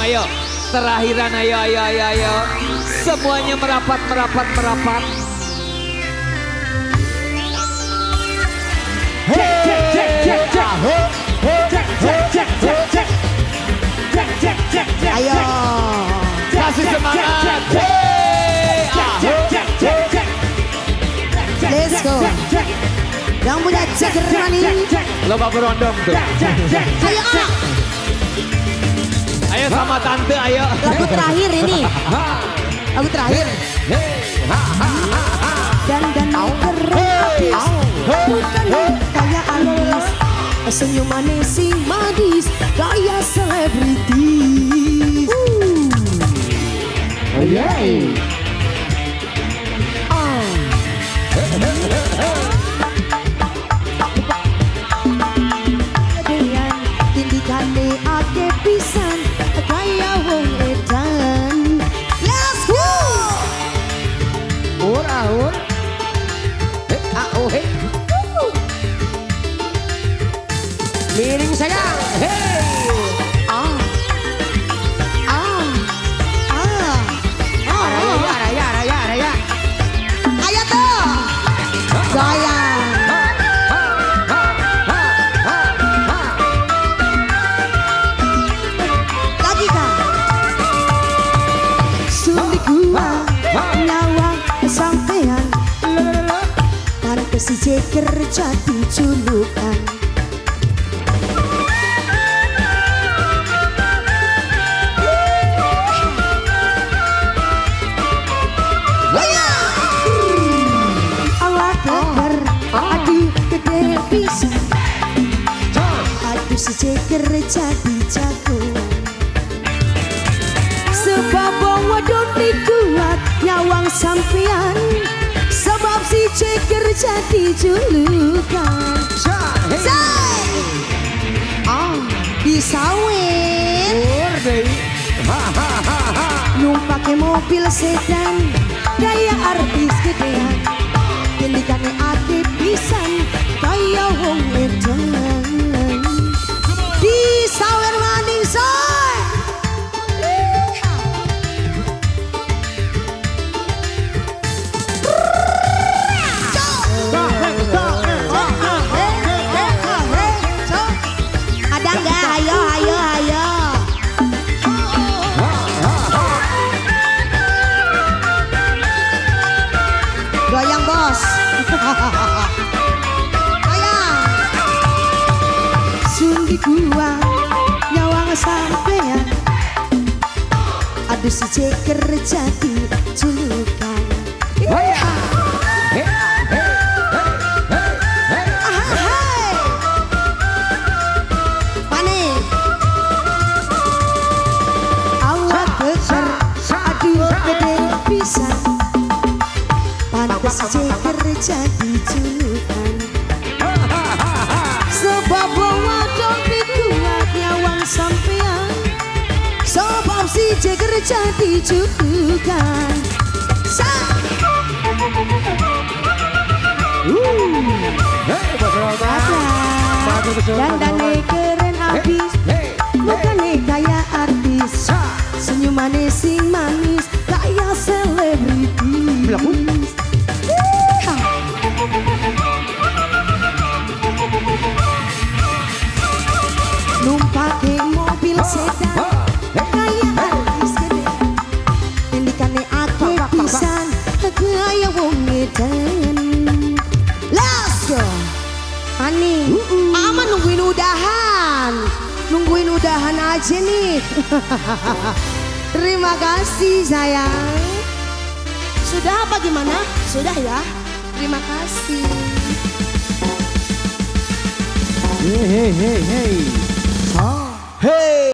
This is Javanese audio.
ayo. Terakhiran, ayo, ayo, ayo, ayo. Semuanya merapat, merapat, merapat. Cek, cek, cek, cek, cek. Cek, cek, cek, cek, cek. Cek, cek, cek, cek. Ayo. Kasih semangat. Cek, cek, cek, cek, cek. Let's go. Yang punya ceker manis. Loba berondong tuh. Ayo. Ayo sama tante, ayo. Lagu terakhir ini. Lagu terakhir. Dan keren habis. Bukan kayak artis. Senyumane sing manis kayak selebritis. Gedean tindikane akeh pisan kaya wong edan. Let's go. Ur ahur. He a oh he. Miring sayang. Hey. Ah. Ah. Ah. Ah. Raya raya raya raya. Ayo tuh. Goyang. Lagi kak. Sundi gua nyawa sampean. Pantes si jeger jadi julukan. Awak keker, aduh gede pisan. Aduh si jeger jadi jagoan. Sebab wong wadon kuat nyawang sampean. Sebab si jeger jadi julukan. Say! Ah, disawin. Numpake mobil sedan gaya artis gedean. Tindikane ati pisan kaya wong edan. Disawer maning soy. Ada nggak? Ayo, ayo, ayo. Goyang bos. Goyang. Sundi gua nyawang sampean. Aduh si jeger jadi julukan. Ahai. Panik. Awak keker, aduh gede pisan. Pantes jeger jadi julukan. Sebab wong wadon kuat nyawang sampean. Sebab si jeger jadi julukan. Sa. Dandane keren abis, mukane kaya artis, senyumane sing manis kaya selebritis. Numpake mobil sedan kaya artis gede, tindikane akeh pisan kaya wong edan. Let's go. Ani, aman nungguin udahan. Nungguin udahan aja nih. Terima kasih sayang. Sudah apa gimana? Sudah ya. Terima kasih. Hey hey hey hey. Hey.